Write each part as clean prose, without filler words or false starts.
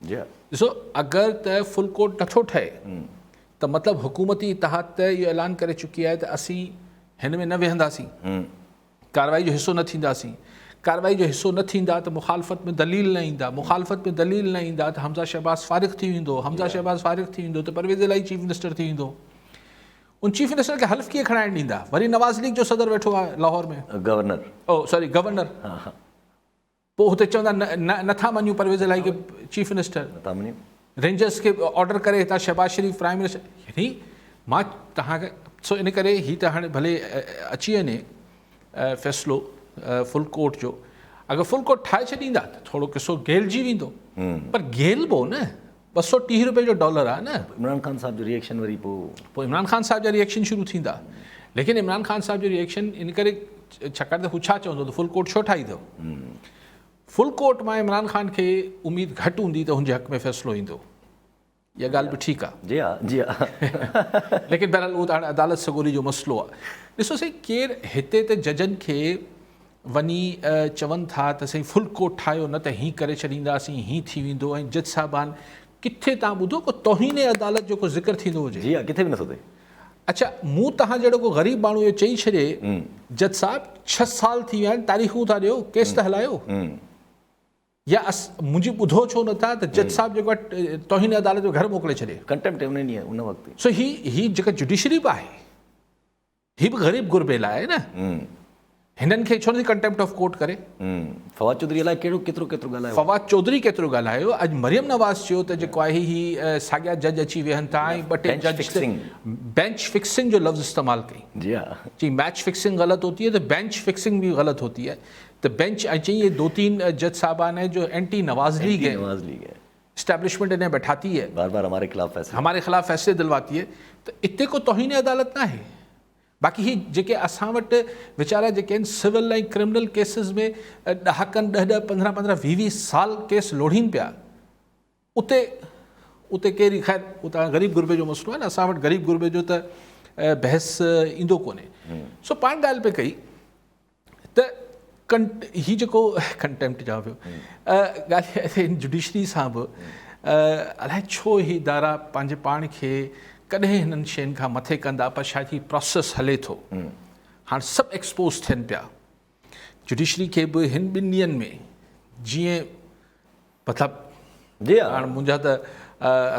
جي ها. ڏسو اگر ته فل ڪورٽ نٿو ٺهي ته مطلب حڪومتي اتحاد ته اهو اعلان ڪري چڪي آهي ته اسين هن ۾ نه ويهنداسين، ڪارروائي جو حصو نه ٿينداسين، ڪارروائي جو حصو نه ٿيندا ته مخالفت ۾ دليل نه ايندا، مخالفت ۾ دليل نه ايندا ته حمزه شهباز فارغ ٿي ويندو، حمزه شهباز فارغ ٿي ويندو ته پرويز الاهي چيف منسٽر ٿي ويندو. ان چيف منسٽر کي حلف ڪيئن کڻائڻ ڏيندا؟ وري نواز ليگ جو صدر ويٺو آهي لاهور ۾. گورنر. او سوري گورنر. پوء هتي چوندا نه نه نٿا مڃون پرويز الاهي کي چيف منسٽر. نٿا مڃون. رينجرز کي آرڊر ڪري هتان شهباز شريف پرائم منسٽر يعني مان توهان کي سو ان ڪري هي ته هاڻي ڀلي اچي وڃي فيصلو فل ڪورٽ جو اگر فل ڪورٽ ٺاهي ڇڏيندا ته ٿورو قصو گيلجي ويندو پر گيلبو نه 230 روپيه جو ڊالر آهي نه. عمران خان صاحب جو ريئيڪشن وري پوء. پوء عمران خان صاحب جا ريئيڪشن شروع ٿيندا ليڪن عمران خان صاحب جو ريئيڪشن ان ڪري ڇاڪاڻ ته هو ڇا چوندو ته فل ڪورٽ ڇو ٺاهي اٿو. فل ڪورٽ مان عمران خان کي اميد گهٽ هوندي ته هن جي حق ۾ فيصلو ايندو. اها ڳالهه به ٺيڪ آهي. جي ها جي ها. ليڪن بهرحال اهو ته هاڻي عدالت سڳوري جو مسئلو آهي. ڏسو سائين ڪير هتي ته ججن کي وڃي چون ٿا ته سائين فل ڪورٽ ٺاهيو نه ته هين ڪري ڇڏينداسين هين ٿي ويندو ۽ جج صاحبان ڪٿي تان ٻڌو ڪو توهين عدالت جو ڪو ذڪر ٿيندو هجي. جي ها ڪٿي به نٿو ٿئي. اڇا مون توهان جهڙو ڪو غريب ماڻهو اهو چئي ڇڏي جج صاحب ڇهه سال ٿي ويا آهن تاريخون ٿا ڏيو ڪيس ته هلايو يا منهنجي ٻڌو ڇو نٿا ته جج صاحب جيڪو آهي توهين عدالت جو گهر موڪلي ڇڏي. ڪنٽيمپٽ ان ڏينهن ان وقت. سو هي هي جيڪا جڊيشري به آهي هي به غريب غربي لاء آهي نه هنن کي ڇو نٿي ڪنٽيمپٽ آف ڪورٽ ڪري. فواد چوڌري الائي ڪهڙو ڪيترو ڪيترو ڳالهايو. فواد چوڌري ڪيترو ڳالهايو اڄ مريم نواز چيو ته جيڪو آهي هي ساڳيا جج اچي ويهن ٿا ۽ ٻه ٽي جج بينچ فڪسنگ جو لفظ استعمال ڪئي جي ها چي ميچ فڪسنگ غلط هوتي هي ته بينچ فڪسنگ به غلط هوتي هي ته بينچ ۽ چئي هي دو تين جج صاحبان هي جو اينٽي نواز ليگ هي نواز ليگ هي اسٽيبلشمينٽ انهين بيٺاتي هي بار بار هماري خلاف فيصلي هماري خلاف فيصلي دلواتي هي ته اتي ڪو توهين عدالت ناهي باقي هي جيڪي اسان وٽ ويچارا جيڪي آهن سول ۽ ڪرمنل ڪيسز ۾ ڏهاڪن ڏهه ڏهه پندرهن پندرهن ويهه ويهه سال ڪيس لوڙهين پيا اتي اتي ڪير ئي خير اتان غريب غربي جو مسئلو آهي نه اسان وٽ غريب غربي جو ته بحث ايندو ڪونهي سو پاڻ ڳالهه پئي ڪئي ته ڪنٽ هي جيڪو ڪنٽيمپٽ چوان پيو ڳالهه هن جڊيشري سان به الائي ڇو هي ادارا پنهنجي پاڻ کي ڪڏهن هنن شين کان مٿي ڪندا پر شايد هي پروسيس هلي ٿو هاڻ سڀ ايڪسپوز ٿين پيا جڊيشري کي به هن ٻن ڏينهن ۾ جيئن مطلب جي ها هاڻ منهنجا ته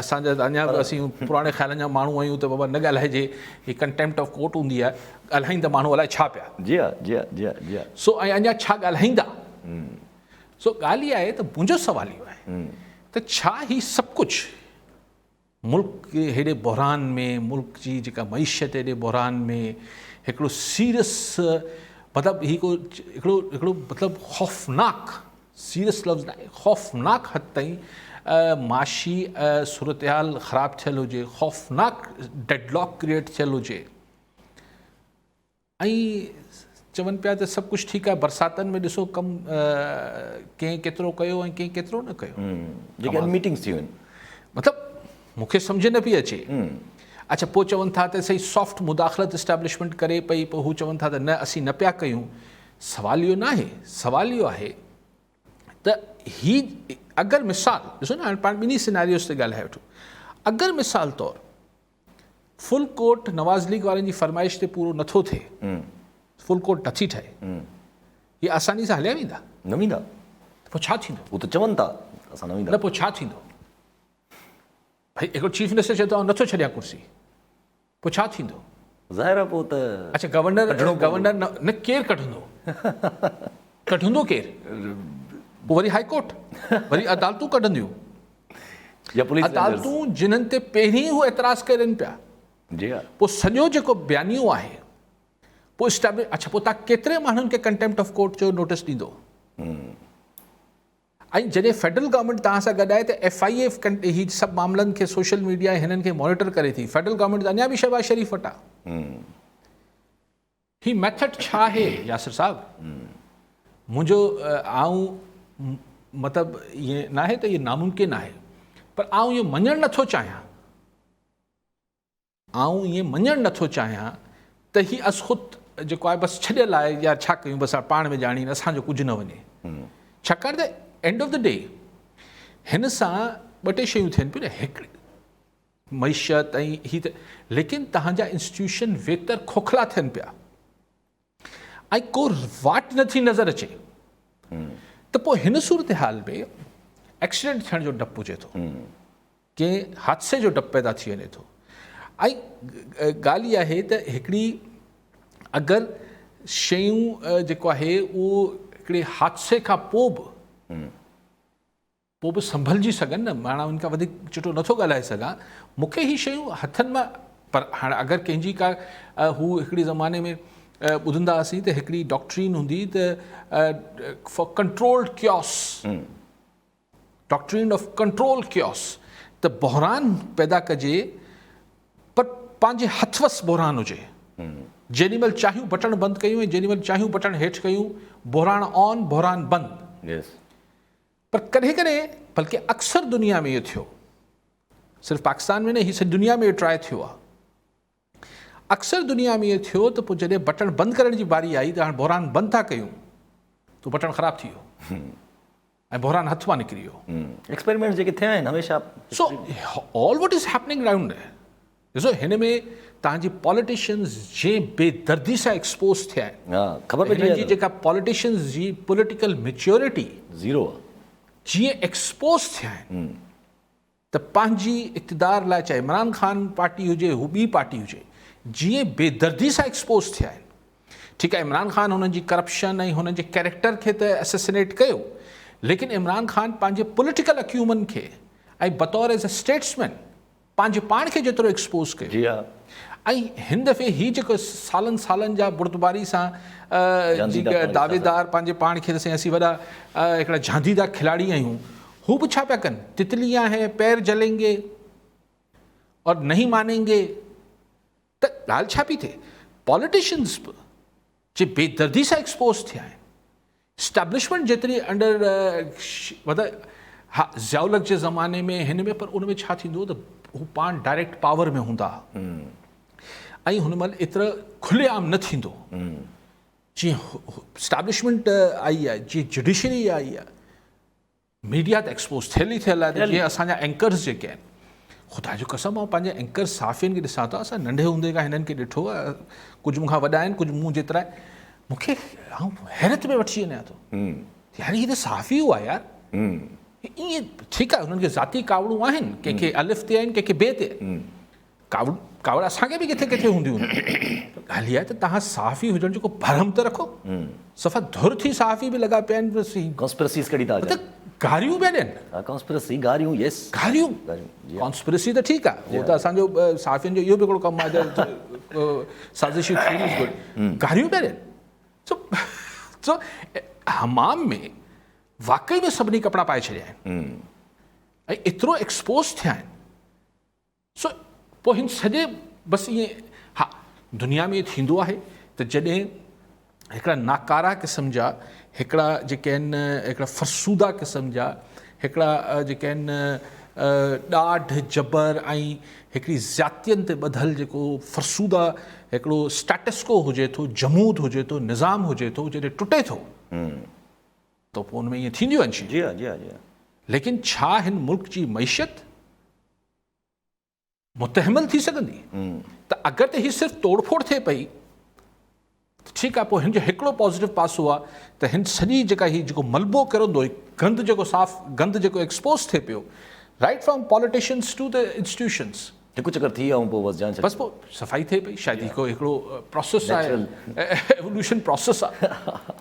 اسان جا ته اڃا به اسين پراڻي خيالن جا ماڻهو آهيون ته بابا نه ڳالهائجي هي ڪنٽيمپٽ آف ڪورٽ هوندي آهي ڳالهائين ته ماڻهو الائي ڇا پيا جي ها جي ها جي ها جي ها سو ۽ اڃا ڇا ڳالهائيندا سو ڳالهه اها آهي ته منهنجو سوال اهو آهي ته ڇا هي سڀ ڪجهه ملڪ هيڏي بحران ۾ ملڪ جي جيڪا معيشت هيڏي بحران ۾ هڪڙو سيريس مطلب هي ڪو هڪڙو هڪڙو مطلب خوفناڪ سيريس لفظ ناهي خوفناڪ حد تائين معاشي صورتحال خراب ٿيل هجي خوفناڪ ڊيڊ لاڪ ڪريئيٽ ٿيل هجي ۽ چون پيا ته سڀ ڪجهه ٺيڪ آهي برساتن ۾ ڏسو ڪم ڪنهن ڪيترو ڪيو ۽ ڪنهن ڪيترو نه ڪيو جيڪي اڄ ميٽنگس ٿيون آهن مطلب مون کي سمجهه نه پئي اچي اڇا پوء چون ٿا ته سائين سافٽ مداخلت اسٽيبلشمينٽ ڪري پئي پوء هو چون ٿا ته نه اسين نه پيا ڪيون سوال اهو نه آهي سوال اهو آهي ته هي اگر مثال ڏسو نه هاڻي پاڻ ٻنهي سيناريوز تي ڳالهائي وٺو اگر مثال طور فل ڪورٽ نواز ليگ وارن جي فرمائش تي پورو نٿو ٿئي فل ڪورٽ نٿي ٺهي هي آساني سان هليا ويندا نه ويندا ته پوء ڇا ٿيندو هو ته چون ٿا اسان نه ويندا نه پوء ڇا ٿيندو ڀئي هڪڙو چيف منسٽر چئي ٿو آئون نٿو ڇڏيان ڪرسي پوء ڇا ٿيندو ظاهر آهي پوء ته اڇا گورنر گورنر نه ڪير ڪڍندو ڪڍندو ڪير پوء وري هائي ڪورٽ وري عدالتون ڪڍنديون يا پوليس عدالتون جنھن تي پهرين هو اعتراض ڪرين پيا جي ها پوء سڄو جيڪو بيانيو آهي پوء اسٽيبلش اڇا پوء تان ڪيتري ماڻهن کي ڪنٽيمپٽ آف ڪورٽ جو نوٽيس ڏيندو ۽ جڏهن فيڊرل گورنمينٽ توهان سان گڏ آهي ته ايف I اي هي سڀ معاملن کي سوشل ميڊيا ۽ هنن کي مانيٽر ڪري ٿي فيڊرل گورنمينٽ ته اڃا به شهباز شريف وٽ آهي هي ميٿڊ ڇا آهي ياسر صاحب منهنجو آئون مطلب ائين ناهي ته اهو ناممڪن آهي پر آئون اهو مڃڻ نٿو چاهيان آئون ائين مڃڻ نٿو چاهيان ته هي از خود جيڪو آهي بس ڇڏيل آهي يار ڇا ڪيون بس پاڻ ۾ ڄاڻين اسان جو ڪجهه نه وڃي ڇاڪاڻ ته اينڊ آف the D هن سان ٻه ٽي شيون ٿين پيون نه هڪڙي معيشت ۽ هي ته ليڪن توهان جا انسٽيٽيوشن ويتر کوکلا ٿين پيا ۽ ڪو واٽ نٿي نظر اچي ته پوء هن صورتحال ۾ ايڪسيڊنٽ ٿيڻ جو ڊپ هجي ٿو ڪنهن حادثي جو ڊپ پيدا ٿي وڃي ٿو ۽ ڳالهه اها آهي ته هڪڙي اگر شيون جيڪو آهي اهو هڪڙي حادثي کان پوء به پوء به سنڀلجي سگهن نه معنيٰ ان کان وڌيڪ چٽو نٿو ڳالهائي سگهان مون کي هي شيون هٿن مان پر هاڻي اگر ڪنهن جي ڪا هو هڪڙي زماني ۾ ٻڌندا هئاسين ته هڪڙي ڊاڪٽرين هوندي ته for controlled chaos doctrine of control chaos ته بحران پيدا ڪجي پر پنهنجي هٿ وس بحران هجي. جيڏي مهل چاهيون بٽڻ بند ڪيون ۽ جيڏي مهل چاهيون بٽڻ هيٺ ڪيون، بحران آن بحران بند. پر ڪڏهن ڪڏهن بلڪه اڪثر دنيا ۾ اهو ٿيو، صرف پاڪستان ۾ نه هي سڄي دنيا ۾ اهو ٽرائي ٿيو آهي. اڪثر دنيا ۾ اهو ٿيو ته پوء جڏهن بٽڻ بند ڪرڻ جي باري آئي ته هاڻ بحران بند ٿا ڪيون ته بٽڻ خراب ٿي ويو. ۽ بحران هٿ مان نڪري ويو. ايڪسپيريمينٽس جيڪي ٿيا آهن هميشه. So all what is happening round ڏسو هن ۾ توهان جي پاليٽيشنز جنهن بي دردي سان ايڪسپوز ٿيا آهن ها خبر پئجي هنن جي جيڪا پاليٽيشنز جي پوليٽيڪل ميچورٽي زيرو آهي جيئن ايڪسپوز ٿيا آهن ته پنهنجي اقتدار لاء چاهي عمران خان پارٽي هجي هو ٻي پارٽي هجي جيئن بي دردي سان ايڪسپوز ٿيا آهن ٺيڪ آهي عمران خان هنن جي ڪرپشن ۽ هنن جي ڪيريڪٽر کي ته اسيسنيٽ ڪيو ليڪن عمران خان پنهنجي پوليٽيڪل اڪيومن کي ۽ بطور ايز اي اسٽيٽسمين پنهنجي پاڻ کي جيترو ايڪسپوز ڪيو جي ها ۽ هن دفعي هي جيڪو سالن سالن جا بردباري سان دعويدار پنهنجي پاڻ کي ته سائين اسين وڏا هڪڙا جهانديده کلاڙي آهيون هو به ڇا پيا ڪن تتليان هين پير جلين گي اور نهين مانين گي ته ڳالهه ڇا پئي ٿئي پاليٽيشنز به جي بي دردي سان ايڪسپوز ٿيا آهن اسٽيبلشمينٽ جيتري انڊر مطلب ها ضياء الحق جي زماني ۾ هن ۾ پر ان ۾ ڇا ٿيندو ته هو پاڻ ڊائريڪٽ پاور ۾ هوندا ۽ هن مهل ايترو کلي عام نه ٿيندو جيئن اسٽيبلشمينٽ آئي آهي جيئن جڊيشري آئي آهي ميڊيا ته ايڪسپوز ٿيل ئي ٿيل آهي ته جيئن اسان جا اينڪرز جيڪي آهن خدا جو قسم آئون پنهنجي اينڪر صحافين کي ڏسان ٿو اسان ننڍي هوندي کان هنن کي ڏٺو آهي ڪجهه مون کان وڏا آهن ڪجهه مون جيترا آهن مون کي آئون حيرت ۾ وٺجي وڃان ٿو يار هي ته صحافي هئا يار ائين ٺيڪ آهي هنن کي ذاتي ڪاوڙون آهن ڪنهن کي الف تي آهن ڪنهن کي بي تي آهن ڪاوڙ ڪاوڙ اسان کي به ڪٿي ڪٿي هونديون آهن. ڳالهه اها آهي ته توهان صحافي هجڻ جو ڪو ڀرم ته رکو. صفا ڌر ٿي صحافي به لڳا پيا آهن بس هي. ڪانسپرسيز ڪڍي ٿا اچن. مطلب گاريون پيا ڏين. ها ڪانسپرسي گاريون يس. گاريون. ڪانسپرسي ته ٺيڪ آهي اهو ته اسان جو صحافين جو اهو به هڪڙو ڪم آهي ته سازشي ٿيوريز ڳولي گاريون پيا ڏين. سو سو حمام ۾ واقعي ۾ سڀني ڪپڙا پائي ڇڏيا آهن ۽ ايترو ايڪسپوز ٿيا آهن. سو پوء هن سڄي بس ائين ها دنيا ۾ ٿيندو آهي ته جڏهن هڪڙا ناڪارا قسم جا هڪڙا جيڪي آهن هڪڙا فرسودا قسم جا هڪڙا جيڪي آهن ڏاڍ جبر ۽ هڪڙي زيادتين تي ٻڌل جيڪو فرسودا هڪڙو اسٽيٽس ڪو هجي ٿو جمود هجي ٿو نظام هجي ٿو جڏهن ٽٽي ٿو ته پوء ان ۾ ائين ٿينديون آهن شيون. جي ها جي ها جي ها. ليڪن ڇا هن ملڪ جي معيشت متحمل ٿي سگهندي ته اگر ته هي صرف توڙ ڦوڙ ٿئي پئي ته ٺيڪ آهي پوء هن جو هڪڙو پازيٽو پاسو آهي ته هن سڄي جيڪا هي جيڪو ملبو ڪرندو هي گند جيڪو صاف گند جيڪو ايڪسپوز ٿئي پيو right from politicians to the institutions هڪ چڪر ٿي آئون پوء بس جان بس پوء صفائي ٿئي پئي شايد هي ڪو هڪڙو پروسيس آهي ايولوشن پروسيس آهي.